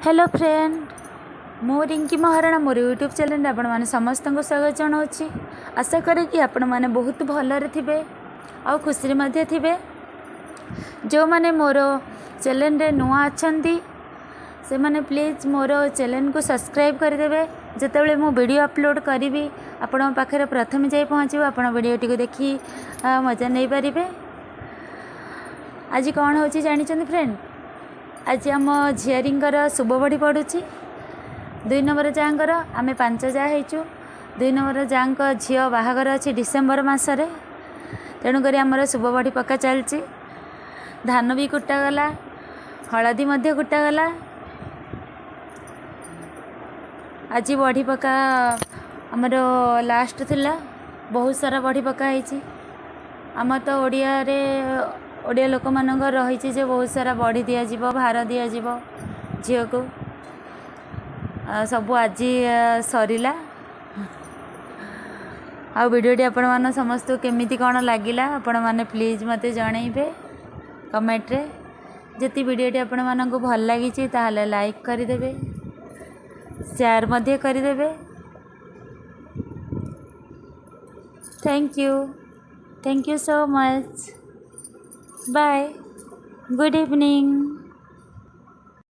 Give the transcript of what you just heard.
Hello friend, ମୁଁ ରିଙ୍କି ମହାରଣା, ମୋର YouTube ଚ୍ୟାନେଲ୍ରେ ଆପଣମାନେ ସମସ୍ତଙ୍କୁ ସ୍ୱାଗତ ଜଣାଉଛି। ଆଶା କରେ କି ଆପଣମାନେ ବହୁତ ଭଲରେ ଥିବେ ଆଉ ଖୁସିରେ ମଧ୍ୟ ଥିବେ। ଯେଉଁମାନେ ମୋର ଚ୍ୟାନେଲ୍ରେ ନୂଆ ଅଛନ୍ତି, ସେମାନେ ପ୍ଲିଜ୍ ମୋର ଚ୍ୟାନେଲ୍କୁ ସବସ୍କ୍ରାଇବ୍ କରିଦେବେ। ଯେତେବେଳେ ମୁଁ ଭିଡ଼ିଓ ଅପଲୋଡ଼ କରିବି, ଆପଣଙ୍କ ପାଖରେ ପ୍ରଥମେ ଯାଇ ପହଞ୍ଚିବ, ଆପଣ ଭିଡ଼ିଓଟିକୁ ଦେଖି ମଜା ନେଇପାରିବେ। ଆଜି କ'ଣ ହେଉଛି ଜାଣିଛନ୍ତି ଫ୍ରେଣ୍ଡ? ଆଜି ଆମ ଝିଆରୀଙ୍କର ଶୁଭ ବଢ଼ି ପଡ଼ୁଛି, 2 ନମ୍ବର ଯାଆଙ୍କର। ଆମେ 5 ଯା ହେଇଛୁ। 2 ନମ୍ବର ଯାଆଙ୍କ ଝିଅ ବାହାଘର ଅଛି ଡିସେମ୍ବର ମାସରେ, ତେଣୁକରି ଆମର ଶୁଭ ବଢ଼ି ପକା ଚାଲିଛି। ଧାନ ବି କୁଟାଗଲା, ହଳଦୀ ମଧ୍ୟ କୁଟାଗଲା। ଆଜି ବଢ଼ି ପକା ଆମର ଲାଷ୍ଟ ଥିଲା। ବହୁତ ସାରା ବଢ଼ି ପକା ହେଇଛି। ଆମ ତ ଓଡ଼ିଆରେ, ଓଡ଼ିଆ ଲୋକମାନଙ୍କର ରହିଛି ଯେ ବହୁତ ସାରା ବଢ଼ି ଦିଆଯିବ, ଭାର ଦିଆଯିବ ଝିଅକୁ। ସବୁ ଆଜି ସରିଲା। ଆଉ ଭିଡ଼ିଓଟି ଆପଣମାନ ସମସ୍ତଙ୍କୁ କେମିତି କ'ଣ ଲାଗିଲା, ଆପଣମାନେ ପ୍ଲିଜ୍ ମୋତେ ଜଣାଇବେ କମେଣ୍ଟରେ। ଯଦି ଭିଡ଼ିଓଟି ଆପଣମାନଙ୍କୁ ଭଲ ଲାଗିଛି, ତାହେଲେ ଲାଇକ୍ କରିଦେବେ, ସେୟାର ମଧ୍ୟ କରିଦେବେ। Thank you, thank you so much. Bye, good evening.